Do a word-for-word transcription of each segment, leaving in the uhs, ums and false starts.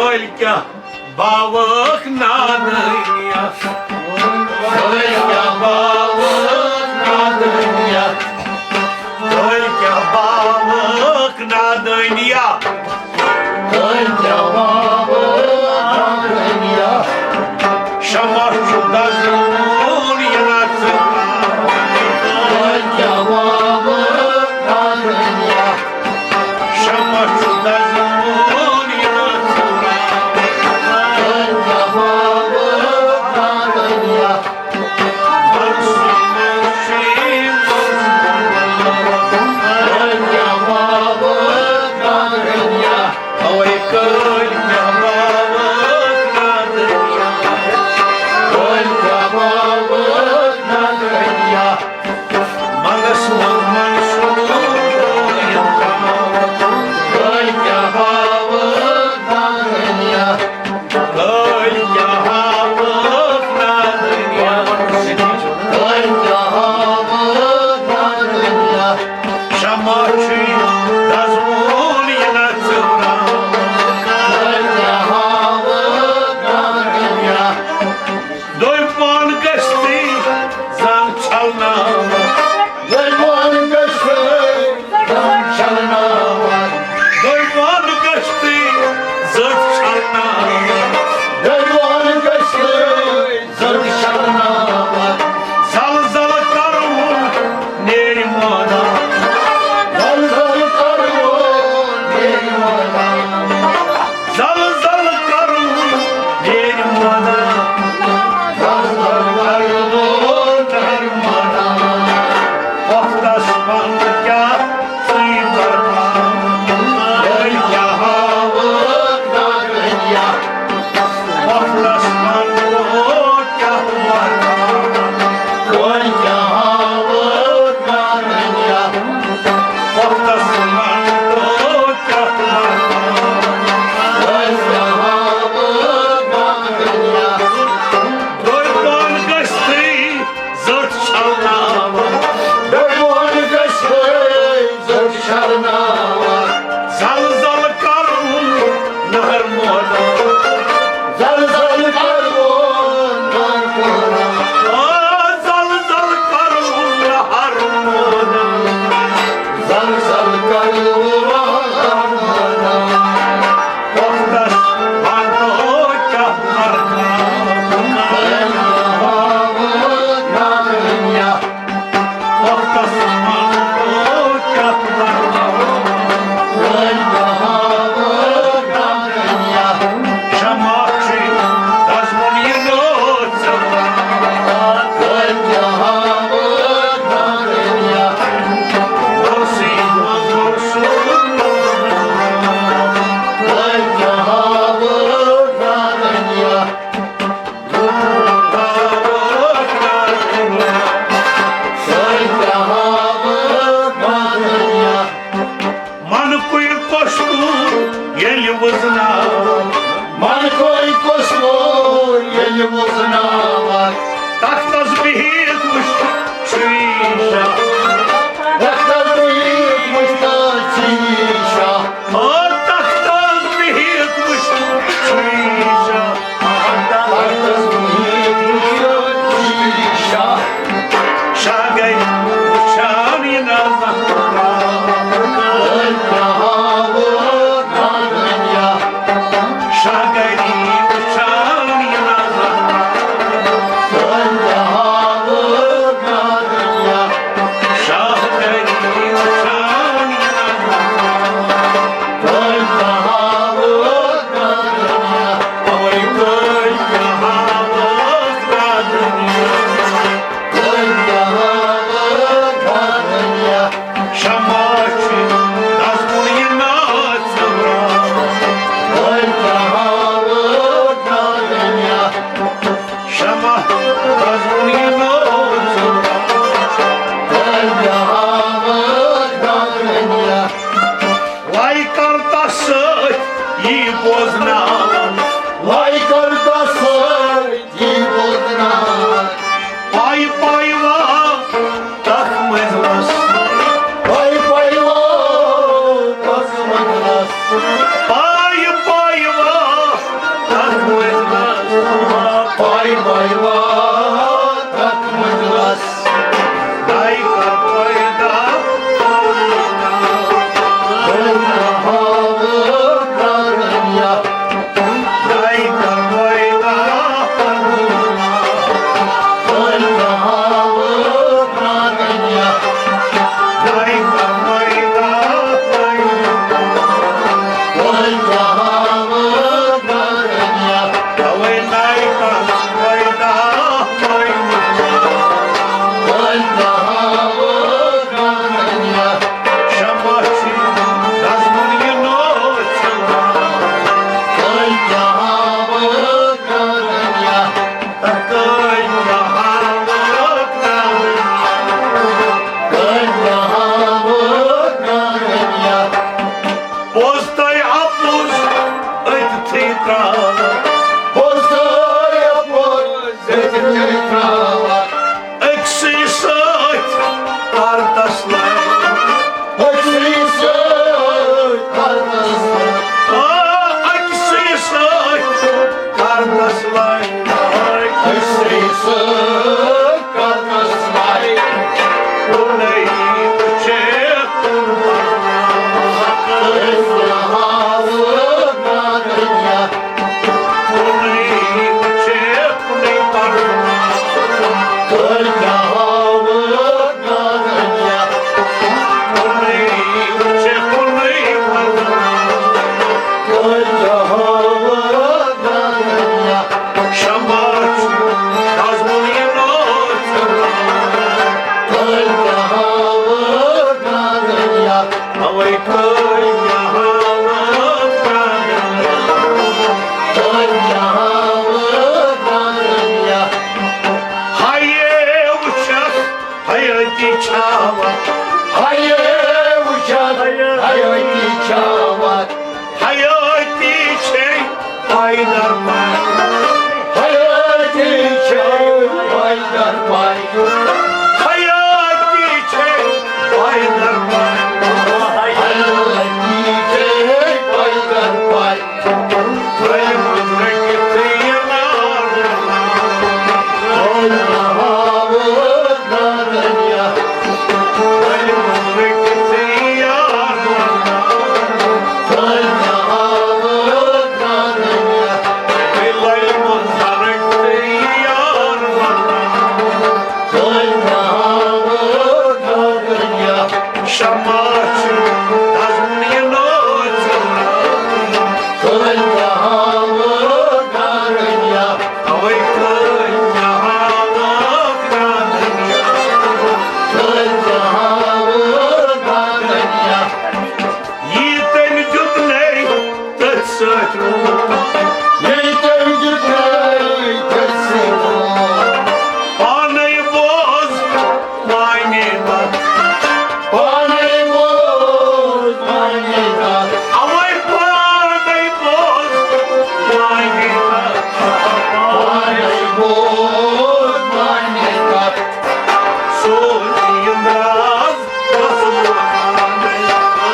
کٲلۍ کیٛاہ باوَکھ نادٲنِیا۔ کٲلۍ کیٛاہ باوَکھ نادٲنِیا۔ کٲلۍ کیٛاہ باوَکھ نادٲنِیا۔ کٲلۍ کیٛاہ باوَکھ نادٲنِیا۔ شمع چھُ دزوُن یہِ نژُن۔ کٲلۍ کیٛاہ باوَکھ نادٲنِیا۔ شمع چھُ دزوُن یہِ نژُن۔ کٲلۍ کیٛاہ باوَکھ نادٲنِیا۔ کٲلۍ کیٛاہ ہاوَکھ نادٲنِیا۔ کٲلۍ کیٛاہ ہاوَکھ نادٲنِیا۔ شمع چھُ دزوُن یہِ نژُن۔ کٲلۍ کیٛاہ ہاوَکھ نادٲنِیا۔ دوٚپۍ پان گژھِ تہِ زنٛگ چھلناوان۔ دوٚپۍ پان گژھِ تہِ زنٛگ چھلناوان۔ دوٚپۍ پان گژھِ تہِ زنٛگ چھلناوان۔ دوٚپۍ پان گژھِ تہِ زنٛگ چھلناوان۔ زل زل کرُن نیرِ مٲدان۔ زل زل کرُن نیرِ مٲدان۔ زل زل کرُن نیرِ مٲدان۔ زل زل کرُن نیرِ مٲدان۔ وقتس منٛز کیٛاہ ژٕے کرناوان؟ کٲلۍ کیٛاہ ہاوَکھ نادٲنِیا۔ وقتس منٛز کیٛاہ کرناوان؟ کٲلۍ کیٛاہ ہاوَکھ نادٲنِیا۔ وقتس منٛز کیٛاہ کرناوان؟ کٲلۍ کیٛاہ ہاوَکھ نادٲنِیا۔ دوٚپۍ پان گژھِ تہِ زٔٹ چھلناوان۔ دوٚپۍ پان گژھِ تہِ زٔٹ چھلناوان۔ زل زل کرُن نہر مٲدان۔ زل زل کرُن نہر مٲدان۔ آ، زل زل کرُن نہر مٲدان۔ زل زل کرُن نہر مٲدان۔ وقتس ونو کیٛاہ کرناوان؟ وقتس ونو کیٛاہ کرناوان؟ شمع چھُ دزوُن یہِ نژُن۔ من کُے کۄس کوٗر ییٚلہِ وُزناوان۔ من کُے کۄس کوٗر ییٚلہِ وُزناوان۔ تختس بِہِتھ وٕچھ شیٖشہ۔ تختس بِہِتھ وٕچھ شیٖشہ۔ آ، تختس بِہِتھ وٕچھ شیٖشہ۔ تختس بِہِتھ وٕچھ شیٖشہ۔ شاہ گرِ وٕچھان یہِ نظر۔ شاہ گرِ وٕچھان یہِ نظر۔ شاہ گرِ وٕچھان یہِ نظر۔ اوے کٲلۍ کیٛاہ ہاوَکھ نادٲنِیا۔ کٲلۍ کیٛاہ ہاوَکھ نادٲنِیا۔ شمع چھُ دزوُن یہِ نژُن۔ کٲلۍ کیٛاہ ہاوَکھ نادٲنِیا۔ شمع دزوُن یہِ نژُن۔ کٲلۍ کیٛاہ ہاوَکھ نادٲنِیا۔ وَے کر تس سۭتۍ یی بوزناوان۔ وَے کر تس سۭتۍ یی بوزناوان۔ پایہِ پایہِ وا تس منزلس۔ پایہِ پایہِ وا تس منزلس۔ پایہِ پایہِ وا پاے باے وا تک مجلس، داے کا پیدا کرنا ہاو کرنیا، داے کا پیدا کرنا کرنیا۔ پوٚز تہٕ اَپُز أتھی ترٛاوان۔ پوٚز تہٕ اَپُز أتھی ترٛاوان۔ أکسٕے سۭتۍ کر تسلے۔ أکسٕے سۭتۍ کر تسلے۔ آ، أکسٕے سۭتۍ کر تسلے۔ أکسٕے سۭتۍ کر تسلے۔ کُنُے وٕچھِ کُن پرناو۔ کُنُے وٕچھِ کُنُے پرناو۔ کُنُے وٕچھِ کُنُے پرناو۔ شمع چھُ دزمُن یہِ نوٗر ژلان۔ کٲلۍ کیٛاہ ہاوٕ پرٛانَن یا، اَوَے کٲلۍ کیٛاہ ہاوٕ پرٛانَن یا، کٲلۍ کیٛاہ ہاوٕ پرٛانَن یا۔ ہایے وٕچھَکھ حیٲتی چھاوا، ہایے وٕچھَکھ حیٲتی چھاوا۔ حیٲتی چھے پایدار پاے۔ حیٲتی چھے پایدار پاے۔ حیٲتی چھے پایدار پاے۔ حیٲتی چھے پایدار پاے۔ بلہِ منٛز رٔٹِتھ یہِ نار۔ شمع چھُ دزمُن یہِ نوٗر ژلان۔ اَوَے کٲلۍ کیٛاہ ہاوٕ پرٛانَن یا۔ کٲلۍ کیٛاہ ہاوٕ پرٛانَن یا۔ یی تٔمۍ دیُت نے تٔتھۍ سۭتۍ روٗد۔ یی تٔمۍ دیُت نے تٔتھۍ سۭتۍ روٗد۔ پانَے بوز وۄنۍ کَتھ۔ پانَے بوز وۄنۍ کَتھ۔ اَوَے پانَے بوز وۄنۍ کَتھ۔ پانَے بوز وۄنۍ کَتھ۔ سوز یہِ انداز بس بوزان۔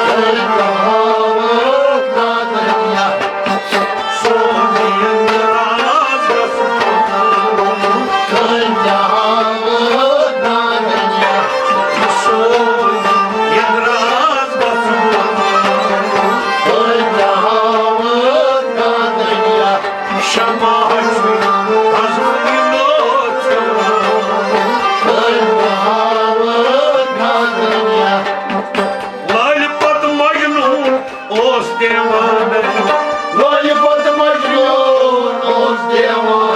کٲلۍ کیٛاہ ہاوٕ پرٛانَن یا۔ سوز یہِ انداز بس بوزان۔ کٲلۍ کیٛاہ ہاوٕ پرٛانَن یا۔ سوز یہِ انداز بس بوزان۔ کٲلۍ کیٛاہ ہاوٕ پرٛانَن یا۔ شمع چھُ دزمُن یہِ نوٗر ژلان۔ کٲلۍ کیٛاہ ہاوٕ پرٛانَن یا۔ لالہِ پت مجنون اوس دیوانہٕ۔ لالہِ پت مجنون اوس دیوانہٕ۔